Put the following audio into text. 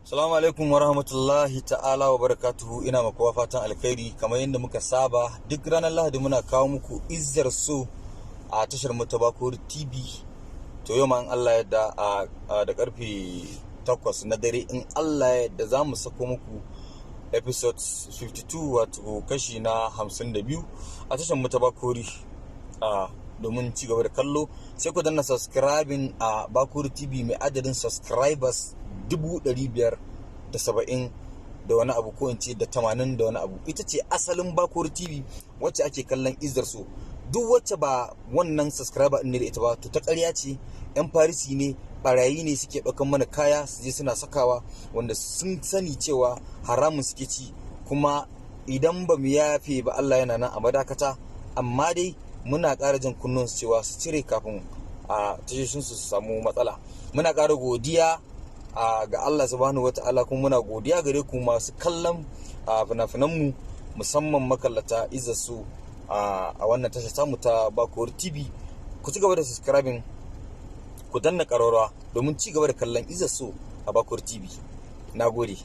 Salamu alaikum wa rahmatullahi ta'ala wa barakatuhu. Ina makowa fatan alkhairi. Kamar yadda muka saba, duk ranar Lahadi muna kawo muku Izzar So a tashar mu ta Bakori TV. To yau ma in Allah yadda da karfe 8 na dare, in Allah yadda, za mu sako muku episode 52, wato kashi na 52 a tashar mu ta Bakori. A domin ci gaba da kallo, sai ku danna subscribing a Bakori TV mai adadin subscribers 570,000 da wani abu, ko in ce da 80 da wani abu. Ita ce asalin Bakori TV wacce ake kallon Izzar So. Duk wacce ba wannan subscriber ne da ita ba, to ta ƙarya ce, yan farisi ne, barayi ne suke ɗaukan mana kaya su je suna sakawa, wanda sun sani cewa haramun suke ci. Kuma idan ba mu yafe ba, Allah yana nan a madakata. Amma dai muna ƙara jan kunnen su cewa su cire kafin a tashoshin su samu matsala. Muna ƙara godiya ga Allah subhanahu wata'ala, kuma muna godiya gare ku masu kallon fina-finanmu, musamman makallata Izzar So a wannan tasha tamu ta Bakori TV. Ku ci gaba da subscribing, ku danna ƙararrawa domin ci gaba da kallon Izzar So a Bakori TV. Na gode.